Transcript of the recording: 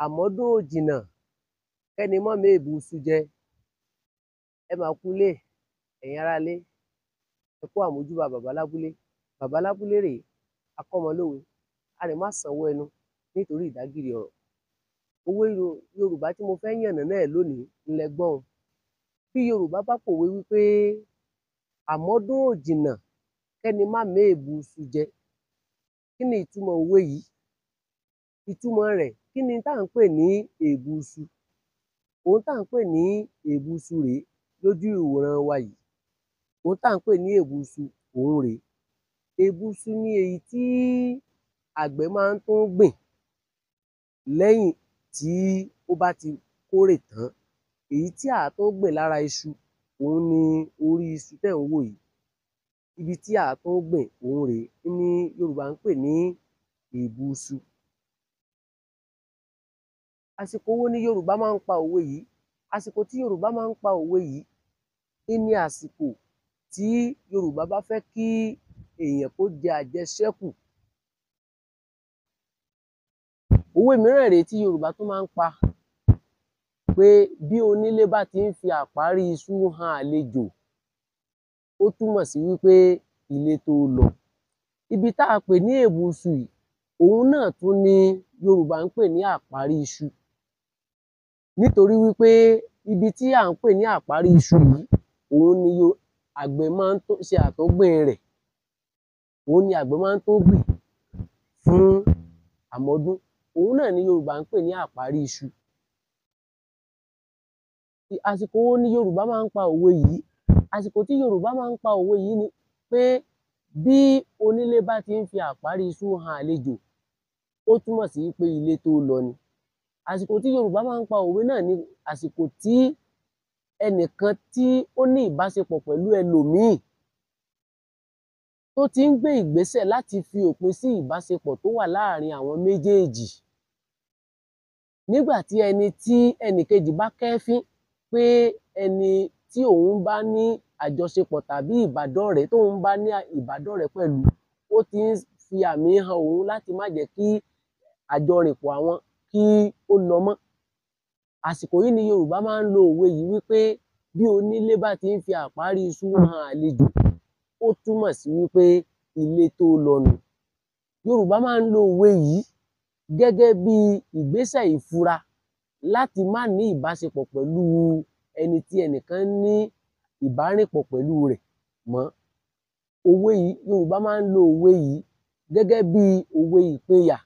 Àmọ́dún ò jìnnà kẹ́ni má méèbù iṣu jẹ. Ẹ mà kú ilé, ẹ̀yin aráalé, ẹ kú àmójúbà bàbá lábúlé. Bàbá lábúlé rèé, akọ́mọlówe, arìnmásanwó ẹnu nítorí ìdágìrì ọ̀rọ̀. Òwe Yorùbá tí mo fẹ́ yànnàná ẹ̀ lónìí ńlẹ gbọ́ un. Bí Yorùbá bá pòwe wí pé àmọ́dún ò jìnnà kẹ́ni má méèbù iṣu jẹ, kí ni ìtumọ̀ òwe yìí? Ìtumọ̀ rẹ̀, kí ni tá ń pè ní èèbù iṣu? Ohun tá ń pè ní èèbù iṣu rèé lójú ìwòran wa yìí. Ohun tá ń pè ní èèbù iṣu òun rèé. Èèbù iṣu ni èyí tí àgbẹ̀ máa ń tún gbìn lẹ́yìn tí ó bá ti kórè tán. Èyí tí à á tún gbìn lára iṣu òun ni orí iṣu tẹ́ ẹ̀ ń wò yìí. Ibi tí à á tún gbìn òun rèé ní Yorùbá ń pè ní èèbù iṣu. Àsìkò wo ni Yorùbá máa ń pa òwe yìí? Àsìkò tí Yorùbá máa ń pa òwe yìí ní àsìkò tí Yorùbá bá fẹ́ kí èèyàn kó jẹ àjẹṣẹ́kù. Òwe mìíràn rèé tí Yorùbá tún máa ń pa pé bí onílé bá ti ń fi àpárí iṣu han àlejò, ó túmọ̀ sí wí pé ilé tó lọ. Ibi tá a pè ní èèbù iṣu yìí, òun náà tún ni Yorùbá ń pè ní àpárí iṣu, nítorí wí pé ibi tí à ń pè ní àpárí iṣu yìí, òun ni àgbẹ̀ máa ń ṣe àtúngbìn rẹ̀, òun ni àgbẹ̀ máa ń tún gbìn fún àmọ́dún. Òun náà ni Yorùbá ń pè ní àpárí iṣu. Àsìkò wo ni Yorùbá máa ń pa òwe yìí? Àsìkò tí Yorùbá máa ń pa òwe yìí ni pé bí onílé bá ti ń fi àpárí iṣu han àlejò, ó túmọ̀ sí pé ilé tó lọ ni. Àsìkò tí Yorùbá máa ń pa òwe náà ni àsìkò tí ẹnìkan tí ó ní ìbáṣepọ̀ pẹ̀lú ẹlòmíì tó ti ń gbé ìgbésẹ̀ láti fi òpin sí ìbáṣepọ̀ tó wà láàrin àwọn méjèèjì. Nígbà tí ẹni tí ẹnìkejì bá kẹ́fín pé ẹni tí òun bá ní àjọṣepọ̀ tàbí ìbádọ́rẹ̀ẹ́, tóun bá ní ìbádọ́rẹ̀ẹ́ pẹ̀lú, ó ti ń fi àmì hàn òun láti má jẹ́ kí àjọrìnpọ̀ àwọn kí ó lọ mọ́. Àsìkò yìí ni Yorùbá máa ń lo òwe yìí wí pé bí onílé bá ti ń fi àpárí iṣu han àlejò, ó túmọ̀ sí wí pé ilé tó lọ nù. Yorùbá máa ń lo òwe yìí gẹ́gẹ́ bí ìgbésẹ̀ ìfura láti má ní ìbáṣepọ̀ pẹ̀lú ẹni tí ẹnìkan ní ìbárìnpọ̀ pẹ̀lú rẹ̀ mọ́. Òwe yìí, Yorùbá máa ń lo òwe yìí gẹ́gẹ́ bí òwe ìpínyà.